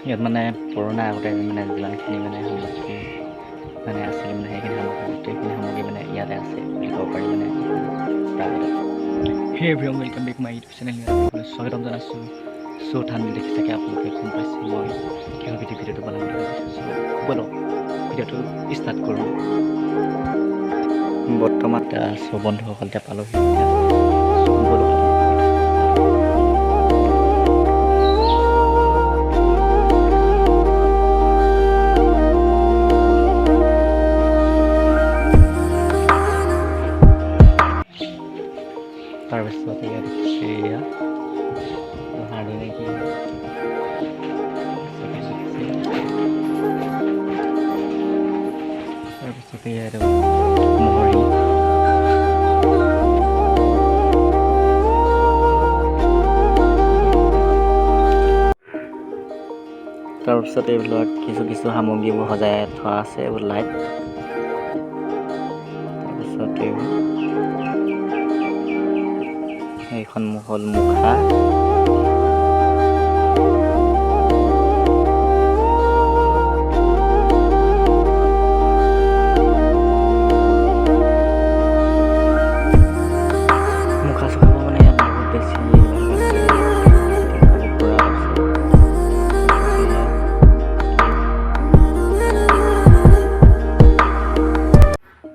ইয়াত মানে পুৰণা আগতে মানে যিমানখিনি মানে সামগ্ৰী মানে আছিল, মানে সেইখিনি সামগ্ৰী, গোটেইখিনি সামগ্ৰী মানে ইয়াতে আছে বুলি ক'ব পাৰি মানে প্ৰাগতে। Hey everyone, welcome back my YouTube channel, স্বাগতম জনাইছোঁ। চ' ঠাণ্ডা দেখি চাগে আপোনালোকে গম পাইছে মই কিহৰ ভিডিঅ' ভিডিঅ'টো বনাম বুলি ভাবিছোঁ। চ' ব'লক, ভিডিঅ'টো ষ্টাৰ্ট কৰোঁ। বৰ্তমান চ' বন্ধুসকল, এতিয়া পালোহি এতিয়া। চ' ব'লক। তাৰপিছত এয়া দেখিছে, এয়া হাৰ্ডি নে কি? তাৰপিছত এয়া এইটো মহৰি। তাৰপিছত এইবিলাক কিছু কিছু সামগ্ৰীবোৰ সজাই থোৱা আছে, এইবোৰ লাইট। তাৰপিছত এইবোৰ এইখন হ'ল মুখা। মুখা চুখাবোৰ মানে ইয়াত বহুত বেছি এইবিলাক আছে, দেখাব পৰা আছে এয়া।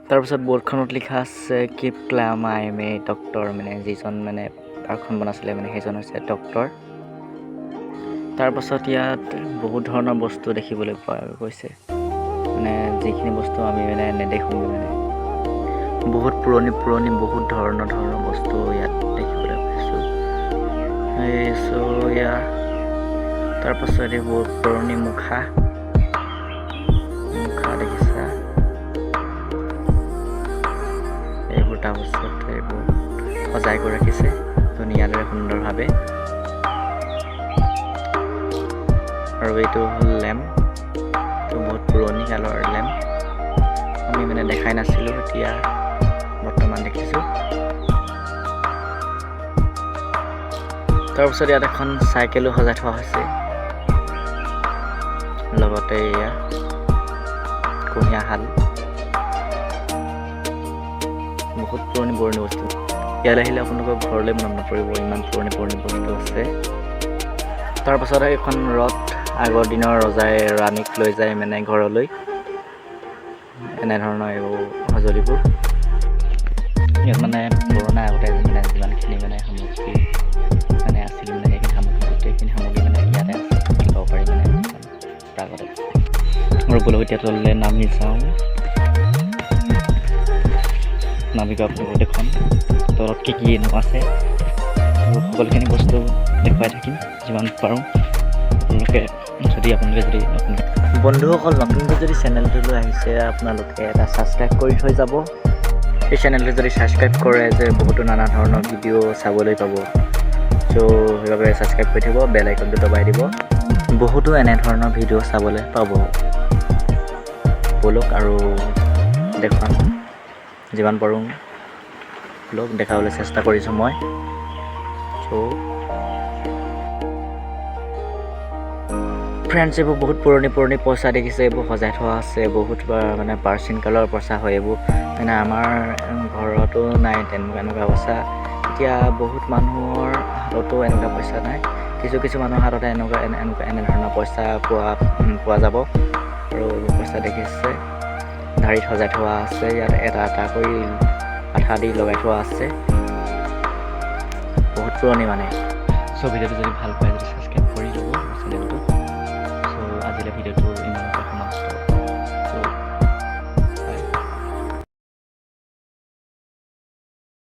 তাৰপিছত বৰ্ডখনত লিখা আছে "Keep calm, I am a doctor"। মানে যিজন মানে পাৰ্কখন বনাইছিলে, মানে সেইজন হৈছে ডক্টৰ। তাৰপাছত ইয়াত বহুত ধৰণৰ বস্তু দেখিবলৈ পোৱা গৈছে, মানে যিখিনি বস্তু আমি মানে নেদেখোঁ। মানে বহুত পুৰণি পুৰণি বহুত ধৰণৰ ধৰণৰ বস্তু ইয়াত দেখিবলৈ পাইছোঁ। এই চ' এয়া, তাৰপাছত এইবোৰ পুৰণি মুখা মুখা দেখিছা এইবোৰ। তাৰপাছত এইবোৰ সজাই কৰি ৰাখিছে ধুনীয়াদৰে, সুন্দৰভাৱে। আৰু এইটো হ'ল লেম্প। এইটো বহুত পুৰণি কালৰ লেম্প, আমি মানে দেখাই নাছিলোঁ, এতিয়া বৰ্তমান দেখিছোঁ। তাৰপিছত ইয়াত এখন চাইকেলো সজাই থোৱা হৈছে, লগতে এয়া কুঁহিয়া শাল। বহুত পুৰণি পুৰণি বস্তু। ইয়ালৈ আহিলে আপোনালোকৰ ঘৰলৈ মনত নপৰিব, ইমান পুৰণি পুৰণি বস্তু আছে। তাৰপাছত এইখন ৰথ, আগৰ দিনৰ ৰজাই ৰাণীক লৈ যায় মানে ঘৰলৈ, এনেধৰণৰ এইবোৰ সঁজুলিবোৰ। ইয়াত মানে পুৰণা আগতে মানে যিমানখিনি মানে সামগ্ৰী মানে আছিল, মানে সেইখিনি সামগ্ৰী, গোটেইখিনি সামগ্ৰী মানে ইয়াতে আছে বুলি ক'ব পাৰি মানে প্ৰাগতে। আৰু ব'লক, এতিয়া তললৈ নামি যাওঁ। নামি গৈ আপোনালোকক দেখুৱাম তলত কি কি আছে আৰু সকলোখিনি বস্তু দেখুৱাই থাকিম যিমান পাৰোঁ। আপোনালোকে যদি নতুন বন্ধুসকল, নতুনকৈ যদি চেনেলটোলৈ আহিছে, আপোনালোকে এটা ছাবস্ক্ৰাইব কৰি থৈ যাব। এই চেনেলটো যদি ছাবস্ক্ৰাইব কৰে যে বহুতো নানা ধৰণৰ ভিডিঅ' চাবলৈ পাব। চ' সেইবাবে ছাবস্ক্ৰাইব কৰি থ'ব, বেল আইকনটো দবাই দিব, বহুতো এনেধৰণৰ ভিডিঅ' চাবলৈ পাব। ব'লক আৰু দেখুৱাম যিমান পাৰোঁ। ব'লক, দেখাবলৈ চেষ্টা কৰিছোঁ মই। চ' ফ্ৰেণ্ডছ, এইবোৰ বহুত পুৰণি পুৰণি পইচা দেখিছে, এইবোৰ সজাই থোৱা আছে। বহুত মানে প্ৰাচীন কালৰ পইচা হয় এইবোৰ। মানে আমাৰ ঘৰতো নাই তেনেকুৱা এনেকুৱা পইচা। এতিয়া বহুত মানুহৰ হাততো এনেকুৱা পইচা নাই। কিছু কিছু মানুহৰ হাততে এনেকুৱা এনেকুৱা এনেধৰণৰ পইচা পোৱা পোৱা যাব। আৰু এইবোৰ পইচা দেখিছে, ঢাৰিত সজাই থোৱা আছে। ইয়াত এটা এটা কৰি আঠা দি লগাই থোৱা আছে। বহুত পুৰণি মানে। চ' ভিডিঅ'টো যদি ভাল পায়